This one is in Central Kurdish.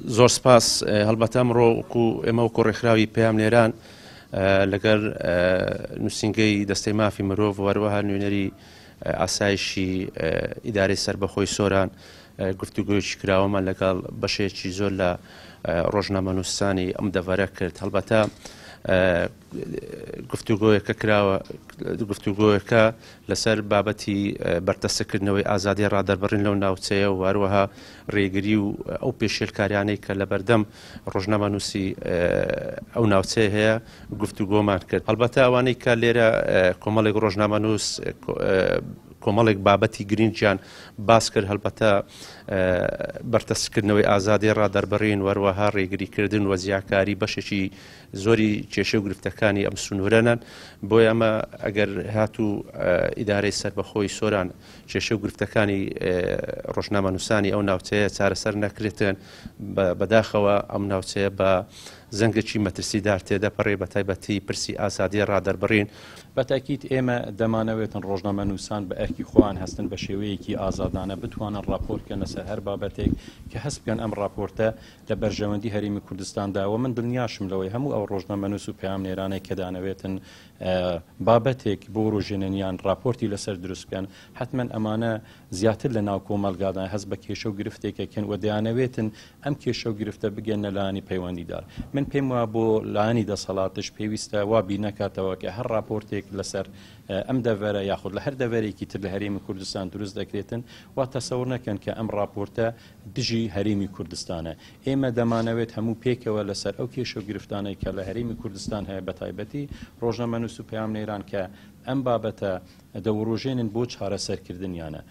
زۆر سپاس. هەڵبەتە ئەمڕۆ وەکو ئێمە وەکو ڕێکخراوی پەیامنێران لەگەر نووسینگەی دەستەی مافی مرۆڤ و هەروەها نوێنەری ئاسایشی ئیدارەی سەربەخۆی سۆران گفتوگۆیەکی کراوەمان لەگەڵ بەشێکی زۆر لە ڕۆژنامەنووسانی ئەم دەڤەرە کرد. هەڵبەتە گفتوگۆیەکە کراوە گفتوگۆیەکە لەسەر بابەتی بەرتەسکردنەوەی ئازادی ڕادەربڕین لەو ناوچەیە و هەروەها ڕێگری و ئەو پێشێلکاریانەی کە لەبەردەم ڕۆژنامەنووسی ئەو ناوچەیە هەیە گفتوگۆمان کرد. هەڵبەتە ئەوانەی کە لێرە کۆمەڵێک ڕۆژنامەنووس کۆمەڵێک بابەتی گرنگیان باس کرد، هەڵبەتە بەرتەسکردنەوەی ئازادی ڕادەربڕین و هەروەها ڕێگریکردن و جیاکاری بەشێکی زۆری کێشە و گرفتەکانی ئەم سنوورەنن. بۆیە ئەمە ئەگەر هاتوو ئیدارەی سەربەخۆی سۆران کێشە و گرفتەکانی ڕۆژنامەنووسانی ئەو ناوچەیە چارەسەر نەکرێتن، بەداخەوە ئەم ناوچەیە بە زەنگێکی مەترسیدار تێدەپەڕێ، بە تایبەتی پرسی ئازادی ڕادەربڕین. بە تاکید ئێمە دەمانەوێتن ڕۆژنامەنووسان بە ئەرکی خۆیان هەستن بە شێوەیەکی ئازادانە بتوانن ڕاپۆرت بکەن لەسەر هەر بابەتێک کە هەست بکەن ئەم ڕاپۆرتە لە بەرژەوەندی هەرێمی کوردستاندا و من دڵنیاشم لەوەی هەموو ئەو ڕۆژنامەنووس و پەیامنێرانەی کە دانەوێتن بابەتێک بوروژێنن یان ڕاپۆرتی لەسەر دروست بکەن حتمما ئەمانە زیاتر لە ناو کۆمەڵگادا هەست بە کێشە و گرفتێکەکەن و دەیانەوێتن ئەم کێشە و گرفتە بگەنە لایەنی پەیوەندیدار. من پێم وایە بۆ لایەنی دەسەڵاتش پێویستە وا بیر نەکاتەوە کە هەر ڕاپۆرتێک لەسەر ئەم دەڤەرە یاخود لە هەر دەڤەرێکی تر لە هەرێمی کوردستان دروست دەکرێتن وا تەسەور نەکەن کە ئەم ڕاپۆرتە دژی هەرێمی کوردستانە. ئێمە دەمانەوێت هەموو پێکەوە لەسەر ئەو کێشە و گرفتانەی کە لە هەرێمی کوردستان هەیە بەتایبەتی ڕۆژنامەنووس و پەیامنێران کە ئەم بابەتە دەوروژێنن بۆ چارەسەرکردنیانە.